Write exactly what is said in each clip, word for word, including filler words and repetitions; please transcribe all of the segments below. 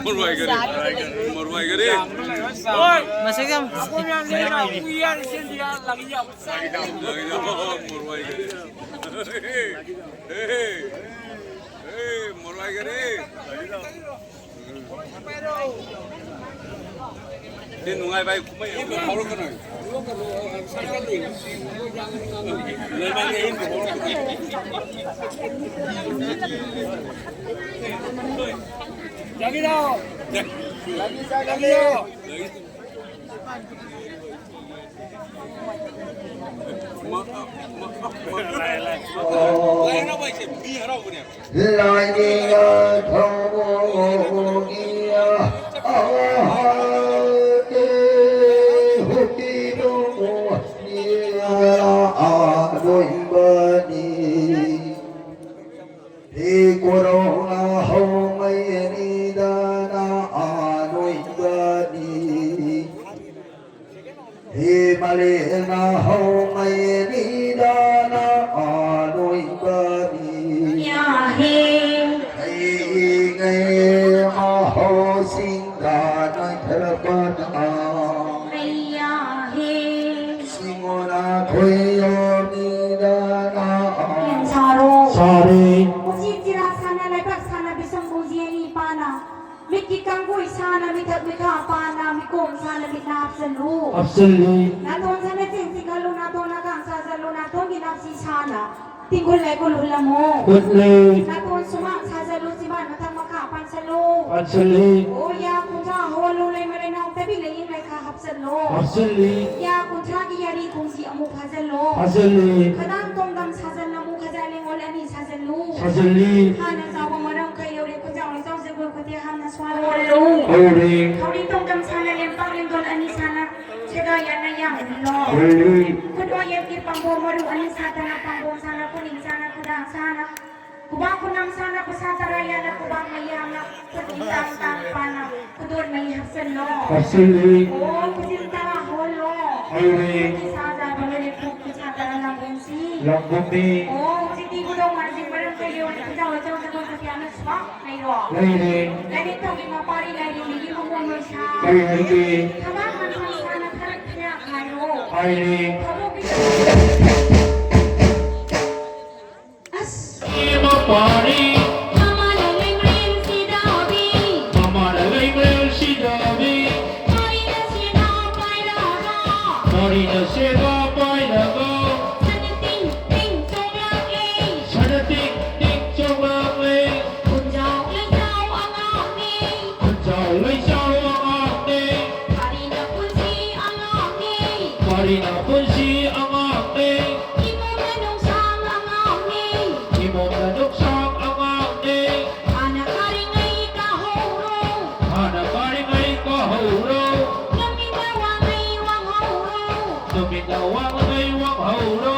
ꯃꯔꯨ ꯍꯥꯏꯒꯔꯦ꯫ ꯃꯔꯨ ꯍꯥꯏꯒꯔꯦ꯫ ꯃꯁꯛ ꯌꯥꯝ ꯃꯔꯨ ꯍꯥꯏꯒꯔꯦ꯫ ꯍꯦ, ꯍꯦ, ꯍꯦ, ꯃꯔꯨ ꯍꯥꯏꯒꯔꯦ꯫ ꯁꯤ ꯅꯨꯡꯉꯥꯏꯕ ꯍꯥꯏ ꯀꯨꯝꯍꯩ ꯑꯃ ꯐꯥꯎꯔꯛꯀꯅꯣ꯫ ꯌꯥꯒꯤꯔꯣ? ꯌꯥꯒꯤꯔꯣ? ꯂꯥꯏꯅꯤꯡ ꯊꯧꯅꯤꯡꯉꯥ ꯑꯍꯥꯟꯕ ꯍꯨꯇꯤꯗꯨ ꯑꯔꯣꯏꯕꯅꯤ꯫ ꯍꯦ ꯀꯣꯔꯣꯅꯥ ꯍꯧꯃꯩ ꯑꯅꯤꯗꯅ ꯑꯔꯣꯏꯕꯅꯤ꯫ ꯍꯦ ꯃꯥꯂꯦꯝꯅ ꯍꯧꯉꯩ ꯃꯤꯗꯥꯅ ꯑꯅꯣꯏꯕꯅꯤ꯫ ꯌꯥꯍꯦ꯫ ꯍꯩꯉꯩ ꯃꯍꯧꯁꯤꯡꯗ ꯅꯣꯏꯊꯔꯛꯄꯅ꯫ ꯌꯥꯍꯦ꯫ ꯁꯤꯡꯉꯣꯅ ꯈꯣꯏꯌꯣ ꯃꯤꯗꯥꯅ꯫ ꯌꯦꯟ ꯁꯥꯔꯣ꯫ ꯁꯥꯔꯦ꯫ ꯎꯆꯤ ꯆꯤꯔꯥ ꯁꯥꯅ ꯂꯩꯕꯥꯛ ꯁꯥꯅ ꯕꯤꯁꯝꯕꯨ ꯌꯦꯅꯤ ꯄꯥꯅ꯫ ꯃꯤꯠꯀꯤ ꯀꯥꯡꯒꯨꯏ ꯁꯥꯅ ꯃꯤꯊꯛ ꯃꯤꯈꯥ ꯄꯥꯅ ꯃꯤꯀꯣꯝ ꯁꯥꯅ ꯃꯤꯠ ꯅꯥ ꯍꯥꯞꯆꯜꯂꯨ꯫ ꯍꯥꯞꯆꯜꯂꯤ꯫ ꯅꯥꯇꯣꯟ ꯁꯥꯅ ꯆꯤꯟ ꯆꯤꯡꯍꯜꯂꯨ, ꯅꯥꯇꯣꯟ ꯅꯥꯀꯥꯡ ꯁꯥꯖꯜꯂꯨ, ꯅꯥꯇꯣꯟꯒꯤ ꯅꯥꯞꯁꯤ ꯁꯥꯅ ꯇꯤꯡꯈꯨꯜ ꯂꯩꯀꯨꯜ ꯍꯨꯜꯂꯝꯃꯨ꯫ ꯍꯨꯠꯂꯤ꯫ ꯅꯥꯇꯣꯟ ꯁꯨꯃꯥꯡ ꯁꯥꯖꯜꯂꯨ, ꯆꯤꯕꯥꯟ ꯃꯊꯛ ꯃꯈꯥ ꯄꯥꯟꯁꯜꯂꯨ꯫ ꯄꯥꯟꯁꯜꯂꯤ꯫ ꯑꯣ ꯌꯥ ꯀꯨꯟꯊ꯭ꯔꯥ ꯍꯧꯍꯜꯂꯨ, ꯂꯩꯃꯔꯦꯟ ꯅꯥꯎ ꯇꯕꯤ ꯂꯩꯌꯦꯡ ꯂꯩꯈꯥ ꯍꯥꯞꯆꯜꯂꯨ꯫ ꯍꯥꯞꯆꯜꯂꯤ꯫ ꯌꯥ ꯀꯨꯟꯊ꯭ꯔꯥꯒꯤ ꯌꯥꯔꯤ ꯈꯣꯡꯖꯤ ꯑꯃꯨꯛ ꯐꯥꯖꯜꯂꯣ꯫ ꯐꯥꯖꯜꯂꯤ꯫ ꯈꯗꯥꯡ ꯇꯣꯡꯗꯝ ꯁꯥꯖꯜꯂꯝꯃꯨ, ꯈꯖꯥꯏ ꯂꯦꯡꯉꯣꯜ ꯑꯅꯤ ꯁꯥꯖꯜꯂꯨ꯫ ꯁꯥꯖꯜꯂꯤ꯫ ꯍꯥꯟꯅ ꯆꯥꯎꯕ ꯃꯔꯝ ꯀꯩ ꯌꯧꯔꯦ, ꯈꯨꯟꯖꯥꯎ ꯂꯩꯆꯥꯎ ꯖꯒꯣꯏ ꯈꯨꯊꯦꯛ ꯍꯥꯟꯅ ꯁ꯭ꯋꯥꯏ ꯍꯧꯔꯦ꯫ ꯍꯧꯔꯦ꯫ ꯊꯧꯔꯤ ꯇꯣꯡꯗꯝ ꯁꯥꯅ ꯂꯦꯝꯄꯥꯛ ꯂꯦꯡꯗꯣꯟ ꯑꯅꯤ ꯁꯥꯅ ꯁꯦꯒꯥ ꯌꯥꯅ ꯌꯥꯝꯍꯜꯂꯣ꯫ ꯍꯧꯔꯦ꯫ ꯈꯨꯠ ꯑꯣꯏꯌꯦꯞꯀꯤ ꯄꯥꯝꯕꯣꯝ ꯃꯔꯨ ꯑꯅꯤ ꯁꯥꯗꯅ ꯄꯥꯝꯕꯣꯝ ꯁꯥꯅ ꯈꯨꯅꯤꯡ ꯁꯥꯅ ꯈꯨꯗꯥꯡ ꯁꯥꯅ ꯈꯨꯕꯥꯛ ꯈꯨꯅꯝ ꯁꯥꯅ ꯈꯨꯠꯁꯥ ꯇꯔꯥ ꯌꯥꯅ ꯈꯨꯕꯥꯛ ꯃꯌꯥꯝꯅ ꯈꯨꯠ ꯏꯟꯇꯥꯡ ꯇꯥꯡ ꯄꯥꯅ ꯈꯨꯗꯣꯟ ꯃꯍꯤ ꯍꯥꯞꯆꯜꯂꯣ꯫ ꯍꯥꯞꯆꯜꯂꯤ꯫ ꯑꯣ ꯈꯨꯖꯤꯟ ꯇꯔꯥ ꯍꯣꯜꯂꯣ꯫ ꯍꯣꯜꯂꯤ꯫ ꯈꯨꯠꯀꯤ ꯁꯥ ꯖꯥꯕ ꯂꯣꯏꯔꯦ ꯈꯨꯠ ꯈꯨꯠꯁꯥ ꯇꯔꯥ ꯂꯥꯡꯒꯣꯡꯁꯤ꯫ ꯂꯥꯡꯒꯣꯡꯅꯤ꯫ ꯑꯣ ꯍꯧꯖꯤꯛꯇꯤ ꯈꯨꯗꯧ ꯃꯥꯟꯖꯤꯟ ꯃꯔꯝ ꯀꯩ ꯌꯧꯔꯦ ꯈꯨꯖꯥꯎ ꯂꯩꯆꯥꯎ ꯖꯒꯣꯏ ꯈꯨꯊꯦꯛ ꯑꯃ ꯁ꯭ꯋꯥ ꯂꯩꯔꯣ꯫ ꯂꯩꯔꯦ꯫ ꯂꯥꯏꯔꯤꯛ ꯇꯧꯒꯤ ꯃꯄꯥꯔꯤ ꯂꯥꯏꯔꯦꯝꯕꯤꯒꯤ ꯃꯃꯣꯟ ꯂꯣꯏꯁꯥ꯫ ꯀꯩ ꯍꯥꯏꯒꯦ? ꯊꯕꯥꯛ ꯃꯟꯊꯣꯟ ꯁꯥꯅ ꯊꯔꯛ ꯊꯌꯥ ꯈꯥꯏꯔꯣ꯫ ꯈꯥꯏꯔꯦ꯫ ꯊꯕꯛꯀꯤ ꯑꯁ! ꯃꯄꯥꯔꯤ꯫ ꯃꯃꯥꯅ ꯂꯩꯃꯔꯦꯟ ꯁꯤꯗꯥꯕꯤ꯫ ꯃꯃꯥꯅ ꯂꯩꯃꯔꯦꯟ ꯁꯤꯗꯥꯕꯤ꯫ ꯃꯔꯤꯅ ꯁꯦꯒꯥ ꯄꯥꯏꯔꯒ꯫ ꯃꯔꯤꯅ ꯁꯦꯒꯥ ꯄꯥꯏꯔꯒ꯫ ꯁꯅꯥ ꯇꯤꯡ ꯇꯤꯡ ꯆꯣꯡꯂꯛꯂꯦ꯫ ꯁꯅꯥ ꯇꯤꯡ ꯇꯤꯡ ꯆꯣꯡꯂꯛꯂꯦ꯫ ꯈꯨꯟꯖꯥꯎ ꯂꯩꯆꯥꯎ ꯑꯉꯥꯡꯅꯦ꯫ ꯈꯨꯟꯖꯥꯎ ꯂꯩꯆꯥꯎ ꯑꯉꯥꯡꯅꯦ꯫ ꯄꯥꯔꯤꯅ ꯄꯨꯟꯁꯤ ꯑꯉꯥꯡꯅꯦ꯫ ꯄꯥꯔꯤꯅ ꯄꯨꯟꯁꯤ ꯑꯉꯥꯡꯅꯦ꯫ ꯏꯃꯣꯝꯅ ꯅꯣꯡꯁꯥꯡ ꯑꯉꯥꯡꯅꯦ꯫ ꯏꯃꯣꯝꯅ ꯅꯣꯡꯁꯥꯡ ꯑꯉꯥꯡꯅꯦ꯫ ꯍꯥꯟꯅ ꯀꯥꯔꯤꯉꯩ ꯀꯥꯍꯧꯔꯣ꯫ ꯍꯥꯟꯅ ꯀꯥꯔꯤꯉꯩ ꯀꯥꯍꯧꯔꯣ꯫ ꯅꯨꯃꯤꯠꯅ ꯋꯥꯡꯉꯩ ꯋꯥꯡꯍꯧꯔꯣ꯫ ꯅꯨꯃꯤꯠꯅ ꯋꯥꯡꯉꯩ ꯋꯥꯡꯍꯧꯔꯣ꯫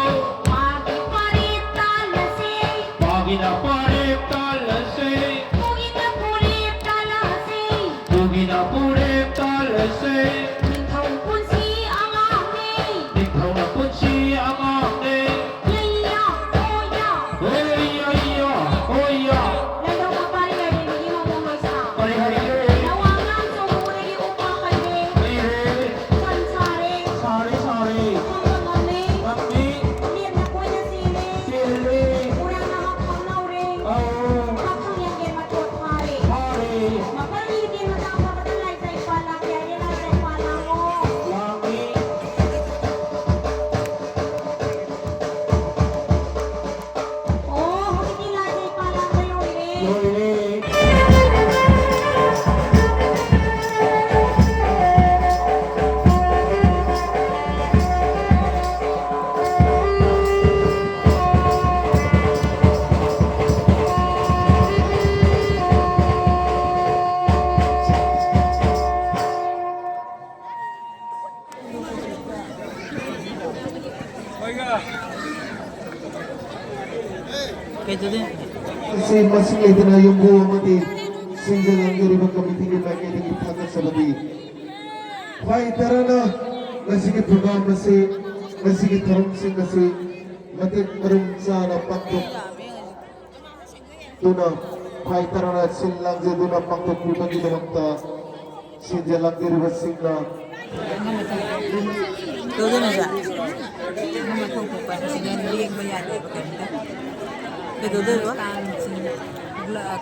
ꯃꯥꯒꯤ ꯄꯥꯔꯦꯞ ꯇꯥꯜꯂꯁꯦ꯫ ꯃꯥꯒꯤꯅ ꯄꯥꯔꯦꯞ ꯇꯥꯜꯂꯁꯦ꯫ ꯄꯨꯒꯤꯅ ꯄꯨꯔꯦꯞ ꯇꯥꯜꯂꯁꯦ꯫ ꯄꯨꯒꯤꯅ ꯄꯨꯔꯦꯞ ꯇꯥꯜꯂꯁꯦ꯫ ꯅꯤꯡꯊꯧ ꯄꯨꯟꯁꯤ ꯑꯉꯥꯡ ꯀꯩꯗꯧꯗꯣꯏꯅꯣ? ꯉꯁꯤ ꯃꯁꯤꯡ ꯂꯩꯇꯅ ꯌꯨꯝꯕꯨ ꯑꯃꯗꯤ ꯁꯤꯡꯖ ꯂꯥꯡꯖꯔꯤꯕ ꯀꯃꯤꯇꯤꯒꯤ ꯃꯥꯏꯀꯩꯗꯒꯤ ꯊꯥꯒꯠꯆꯕꯗꯤ ꯈ꯭ꯋꯥꯏ ꯇꯔꯥꯅ ꯉꯁꯤꯒꯤ program ꯑꯁꯤ, ꯉꯁꯤꯒꯤ ꯊꯧꯔꯝꯁꯤꯡ ꯑꯁꯤ ꯃꯇꯤꯛ ꯃꯔꯝ ꯆꯥꯅ ꯄꯥꯡꯊꯣꯛ ꯇꯨꯅ ꯈ꯭ꯋꯥꯏ ꯇꯔꯥꯅ ꯁꯤꯜ ꯂꯥꯡꯖꯗꯨꯅ ꯄꯥꯡꯊꯣꯛꯄꯤꯕꯒꯤꯗꯃꯛꯇ ꯁꯤꯟꯖ ꯂꯥꯡꯖꯔꯤꯕꯁꯤꯡꯅ ꯇꯧꯗꯣꯏꯅꯣ ꯁꯦ? ꯅꯪꯅ ꯊꯣꯛ ꯊꯣꯛꯄ ꯍꯥꯏꯕꯁꯤꯗꯤ ꯂꯦꯡꯕ ꯌꯥꯗꯦꯕ ꯀꯩꯝꯇ꯫ ꯀꯩꯗꯧꯗꯣꯏꯕ? ꯀꯥꯡꯁꯤꯡ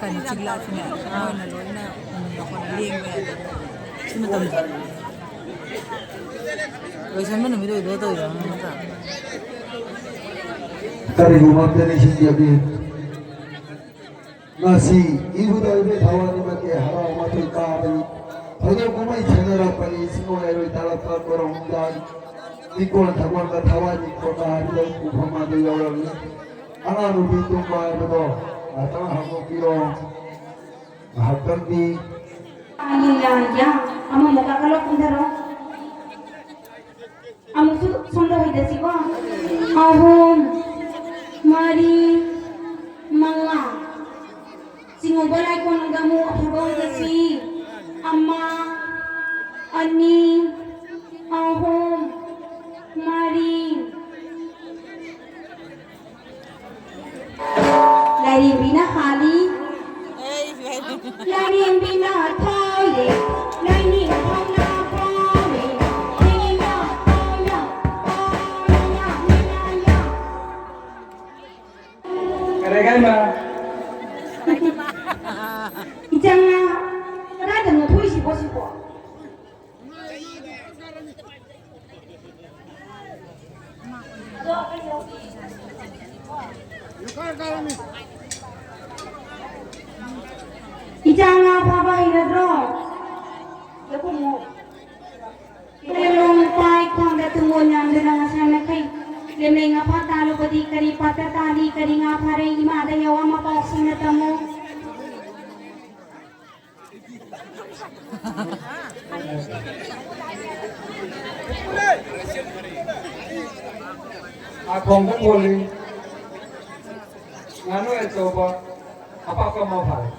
ꯀꯩꯅꯣ ꯆꯤꯛꯂꯛꯑꯁꯨꯅꯦ, ꯃꯣꯏꯅ ꯂꯣꯏꯅ ꯂꯦꯡꯕ ꯌꯥꯗꯦ꯫ ꯁꯤ ꯃꯇꯝꯁꯦ꯫ ꯂꯣꯏꯁꯟꯕ ꯅꯨꯃꯤꯠ ꯑꯣꯏꯗꯣꯏ ꯇꯧꯔꯤꯔꯣ ꯅꯠꯇ꯭ꯔꯥ? ꯀꯔꯤꯒꯨꯝꯕ ꯑꯝꯇ ꯅꯤꯡꯁꯤꯡꯖꯒꯦ꯫ ꯉꯁꯤ ꯏꯕꯨꯙꯧ ꯏꯕꯦꯟ ꯊꯋꯥꯟꯃꯤꯃꯛꯀꯤ ꯍꯔꯥꯎ ꯃꯊꯣꯏ ꯀꯥꯕꯒꯤ ꯊꯧꯗꯣꯛ ꯀꯨꯝꯍꯩ ꯊꯦꯡꯅꯔꯛꯄꯅꯤ꯫ ꯏꯁꯤꯡ ꯑꯣꯏꯔꯣꯏ ꯇꯥꯔꯛꯄ ꯀꯣꯔꯣꯝꯗ ꯂꯤꯀꯣꯟ ꯊꯛꯄ ꯊꯋꯥꯟ ꯅꯤꯛꯄ ꯍꯥꯏꯕꯗꯣ ꯄꯨꯡꯐꯝ ꯑꯗꯨ ꯌꯧꯔꯝꯃꯤ꯫ ꯑꯉꯥꯡ ꯅꯨꯄꯤ ꯇꯨꯝꯕ ꯍꯥꯏꯕꯗꯣ ꯉꯥꯏꯍꯥꯛꯇꯪ ꯍꯧꯗꯣꯛꯄꯤꯔꯣ꯫ ꯉꯥꯏꯍꯥꯛꯇꯪꯗꯤ꯫ ꯌꯥ, ꯌꯥ, ꯑꯃꯃꯨꯛ ꯀꯥꯈꯠꯂꯣ, ꯀꯨꯝꯊꯔꯣ꯫ ꯑꯃꯨꯛꯁꯨ ꯁꯣꯝꯗ ꯍꯣꯏꯗꯁꯤꯀꯣ꯫ ꯑꯍꯨꯝ, ꯃꯔꯤ, ꯃꯉꯥ꯫ ꯆꯤꯡꯉꯧꯕ ꯂꯥꯏꯀꯣꯟꯗ ꯑꯃꯨꯛ ꯑꯐꯕ ꯑꯣꯏꯗꯁꯤ꯫ ꯑꯃ, ꯑꯅꯤ, ꯑꯍꯨꯝ, ꯃꯔꯤ꯫ ꯂꯥꯏꯔꯦꯝꯕꯤꯅ ꯍꯥꯜꯂꯤ꯫ ꯑꯩ ꯂꯥꯏꯔꯦꯝꯕꯤ꯫ ꯂꯥꯏꯔꯦꯝꯕꯤꯅ ꯊꯥꯜꯂꯤ꯫ ꯂꯥꯏꯅꯤꯡꯊꯧꯅ ꯄꯥꯜꯂꯤ꯫ ꯂꯥꯏꯅꯤꯡꯊꯧꯅ ꯄꯥꯜꯂꯤ꯫ ꯀꯔꯦꯒꯥꯏꯃ꯫ ꯏꯆꯪꯅ ꯀꯗꯥꯏꯗꯅꯣ ꯊꯣꯛꯏꯁꯤꯕꯣ ꯁꯤꯕꯣ? ꯏꯆꯥ ꯉꯥ ꯐꯥꯕ ꯍꯩꯔꯗ꯭ꯔꯣ? ꯂꯦꯝꯂꯣꯡ ꯄꯥꯏ ꯈꯣꯡꯗ ꯇꯨꯡꯒꯣꯟ ꯌꯥꯟꯗꯨꯅ ꯉꯁꯥꯏ ꯃꯈꯩ ꯂꯦꯝꯂꯩ ꯉꯥ ꯐꯥ ꯇꯥꯜꯂꯨꯕꯗꯤ ꯀꯔꯤ ꯄꯥꯠꯇ ꯇꯥꯜꯂꯤ, ꯀꯔꯤ ꯉꯥ ꯐꯥꯔꯦ, ꯏꯃꯥꯗ ꯌꯥꯋꯥ ꯃꯄꯥꯎꯁꯤꯡꯅ ꯇꯝꯃꯨ꯫ ꯑꯈꯣꯡꯕ ꯀꯣꯜꯂꯤ꯫ ꯉꯥꯅꯨ ꯑꯆꯧꯕ ꯑꯄꯥꯛꯄ ꯑꯃ ꯐꯥꯔꯦ꯫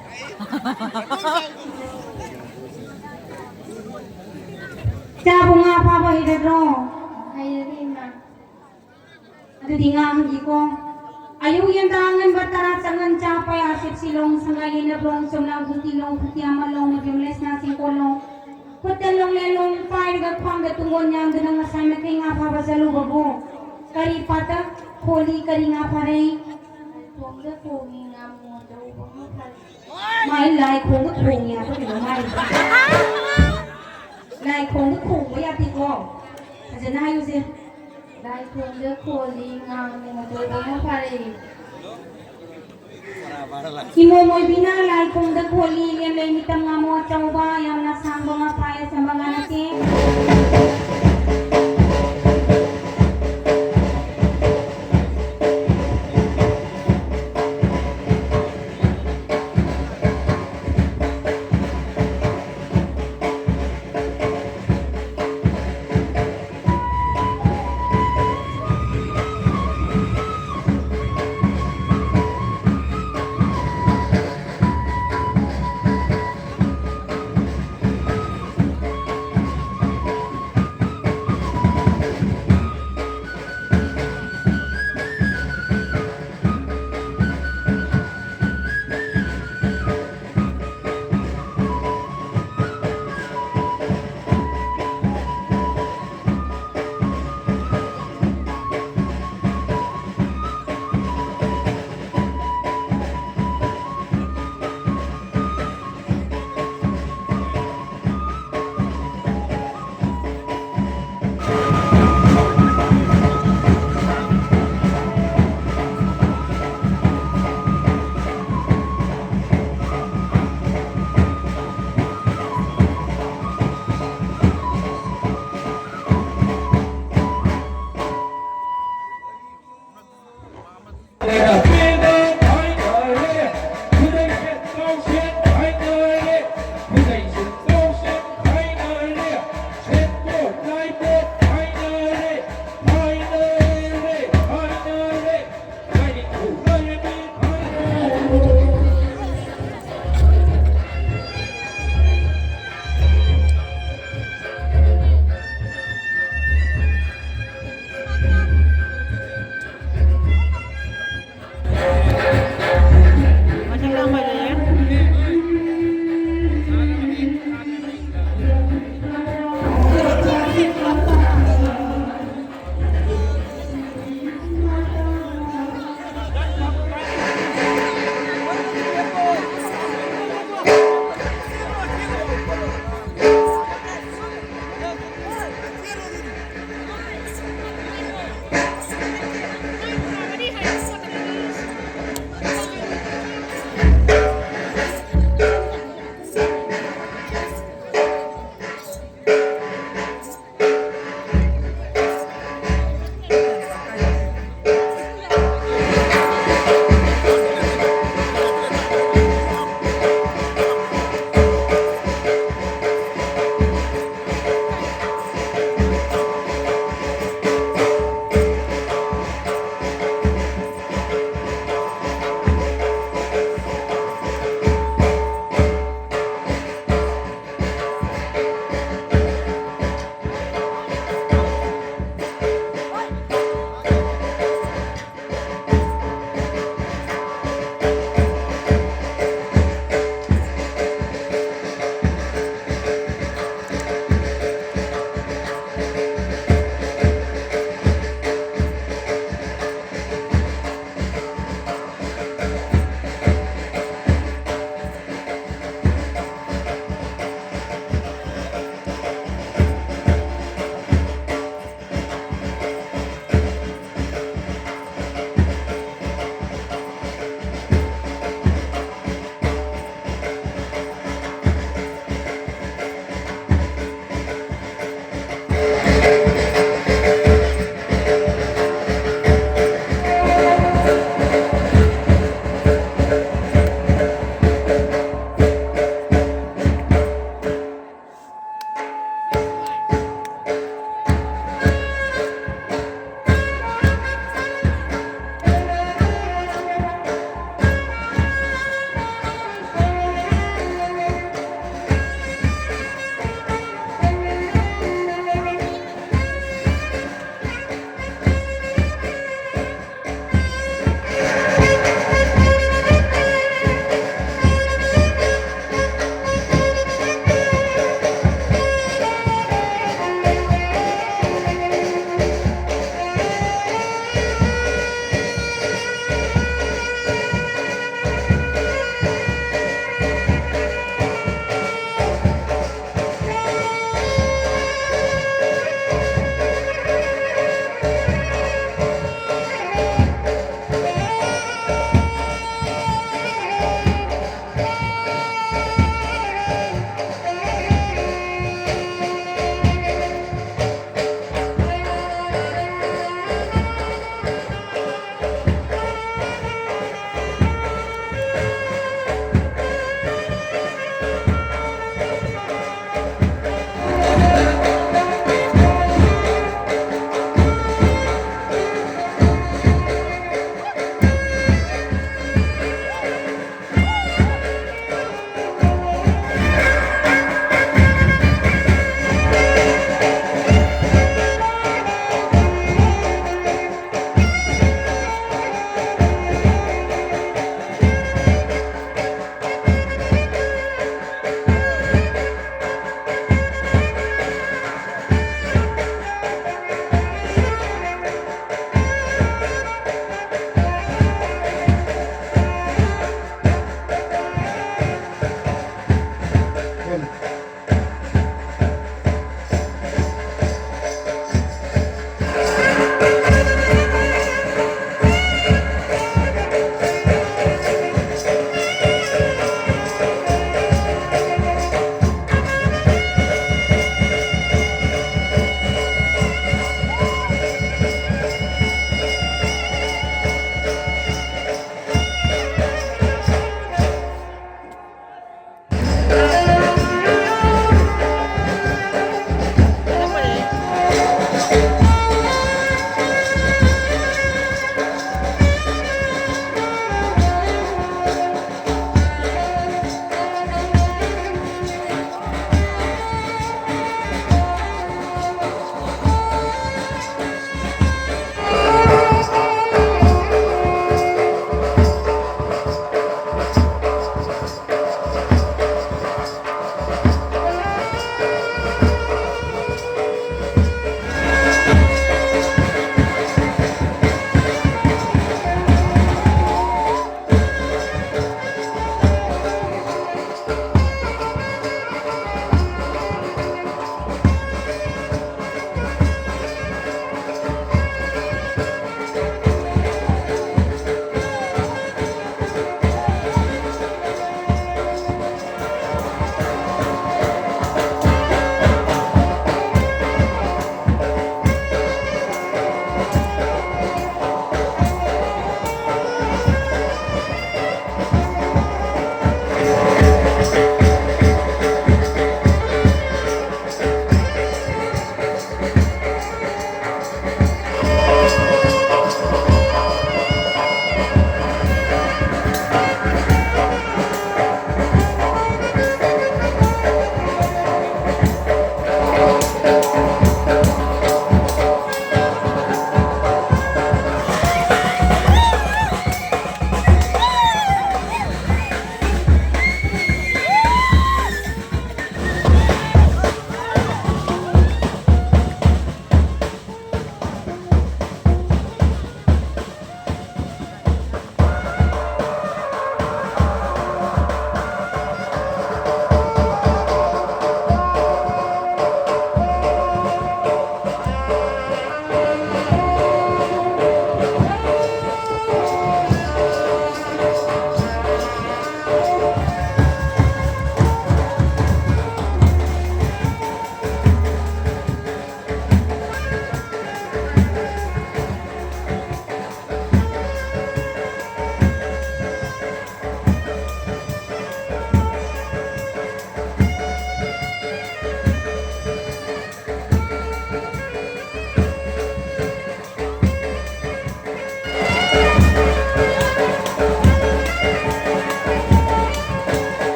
ꯆꯥꯕꯨ ꯉꯥ ꯐꯥꯕ ꯍꯩꯔꯗ꯭ꯔꯣ? ꯍꯩꯔꯦ, ꯏꯃꯥ꯫ ꯑꯗꯨꯗꯤ ꯉꯥ ꯍꯪꯒꯤꯀꯣ꯫ ꯑꯌꯨꯛ ꯌꯦꯟꯗꯥ ꯑꯉꯟꯕ ꯇꯔꯥ ꯆꯉꯟ ꯆꯥ ꯄꯌꯥ ꯁꯤꯞꯁꯤ ꯂꯣꯡ ꯁꯉꯥꯏ ꯌꯦꯅꯕ꯭ꯔꯣꯡ ꯆꯣꯝꯂꯥꯡ ꯒꯨꯇꯤ ꯂꯣꯡ ꯐꯨꯇꯤ ꯑꯃ ꯂꯣꯡ ꯃꯗ꯭ꯌꯝ ꯂꯦꯁꯅꯥ ꯆꯤꯡꯀꯣꯜ ꯂꯣꯡ ꯈꯨꯠꯇ ꯂꯣꯡꯂꯦꯟ ꯂꯣꯡ ꯄꯥꯏꯔꯒ ꯈ꯭ꯋꯥꯡꯗ ꯇꯨꯡꯒꯣꯟ ꯌꯥꯟꯗꯨꯅ ꯉꯁꯥꯏ ꯃꯈꯩ ꯉꯥ ꯐꯥꯕ ꯆꯠꯂꯨꯕꯕꯨ ꯀꯔꯤ ꯄꯥꯠꯇ ꯈꯣꯜꯂꯤ, ꯀꯔꯤ ꯉꯥ ꯐꯥꯔꯩ? ꯂꯥꯏꯈꯣꯡꯗ ꯈꯣꯡꯉꯤ ꯉꯥꯃꯨ ꯑꯆꯧꯕ ꯑꯃ ꯐꯥꯔꯩ꯫ ꯃꯥꯏ ꯂꯥꯏꯈꯣꯡꯗ ꯈꯣꯡꯉꯤ ꯍꯥꯏꯕ ꯀꯩꯅꯣ ꯃꯥꯏ꯫ ꯂꯥꯏꯈꯣꯡꯗ ꯈꯣꯡꯕ ꯌꯥꯗꯦꯀꯣ꯫ ꯐꯖꯅ ꯍꯥꯏꯌꯨꯁꯦ꯫ ꯂꯥꯏꯈꯣꯡꯗ ꯈꯣꯜꯂꯤ ꯉꯥꯃꯨ ꯑꯆꯧꯕ ꯑꯃ ꯐꯥꯔꯩ꯫ ꯏꯃꯣꯝ ꯑꯣꯏꯕꯤꯅ ꯂꯥꯏꯈꯣꯡꯗ ꯈꯣꯜꯂꯤ, ꯂꯦꯝꯂꯩ ꯃꯤꯇꯝ ꯉꯥꯃꯨ ꯑꯆꯧꯕ, ꯌꯥꯝꯅ ꯁꯥꯡꯕ ꯉꯥ ꯐꯥꯏ, ꯑꯆꯝꯕ ꯉꯥ ꯅꯠꯇꯦ꯫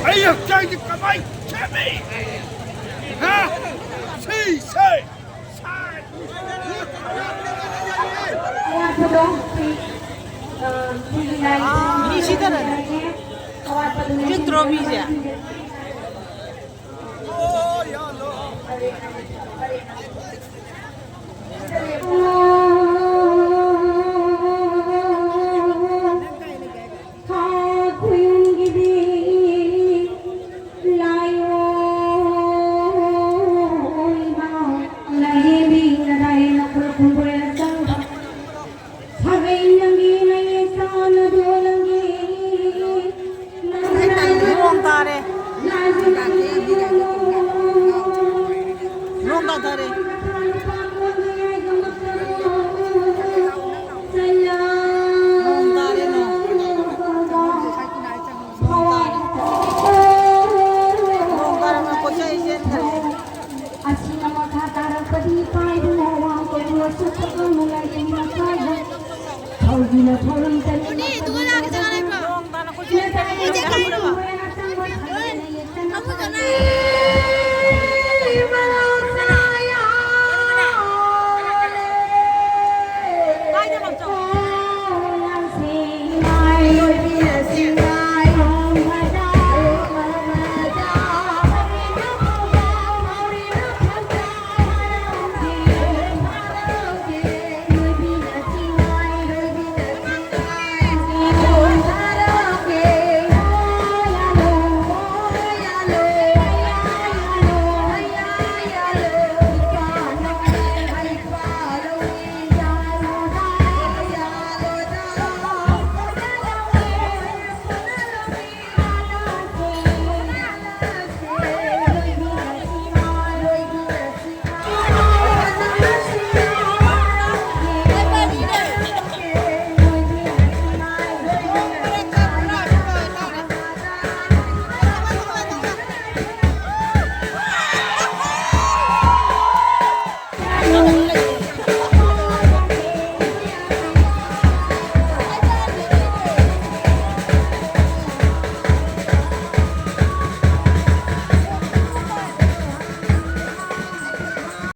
ꯑꯩ ꯍꯛꯆꯥꯡꯁꯦ ꯀꯃꯥꯏ ꯁꯦꯝꯃꯤ? ꯍꯥ? ꯁꯤ, ꯁꯤ꯫ ꯑꯋꯥꯠꯄꯗꯣ ꯁꯤ, ꯑ, ꯁꯤꯒꯤ ꯂꯥꯏ ꯃꯤ ꯁꯤꯗꯅꯅꯦ꯫ ꯄꯤꯛꯇ꯭ꯔꯣ ꯃꯤꯁꯦ? ꯅꯣꯡ ꯇꯥꯔꯦ꯫ ꯅꯣꯡ ꯇꯥꯊꯔꯦ꯫ ꯅꯣꯡ ꯇꯥꯔꯦ, ꯅꯣꯡ꯫ ꯅꯣꯡ ꯇꯥꯔꯦ꯫ ꯅꯣꯡ ꯇꯥꯔꯦ, ꯅꯣꯡ ꯀꯣꯏꯆꯦꯟ ꯆꯦꯟꯈ꯭ꯔꯦ꯫ ꯑꯁꯤꯅ ꯃꯈꯥ ꯇꯥꯔꯛꯄꯗꯤ ꯏꯄꯥ ꯏꯕꯨꯡꯉꯣ ꯋꯥ ꯀꯧꯕ ꯁꯛꯄ ꯉꯝꯃꯨ ꯂꯥꯏꯔꯦꯝꯕꯤ ꯃꯆꯥꯕꯨ꯫ ꯊꯧꯗꯨꯅ ꯊꯧꯔꯝ ꯇꯧꯅꯤꯡꯕ ꯅꯣꯡ ꯇꯥꯔꯦ, ꯀꯣꯏꯆꯦꯟ ꯆꯦꯟꯈ꯭ꯔꯦ꯫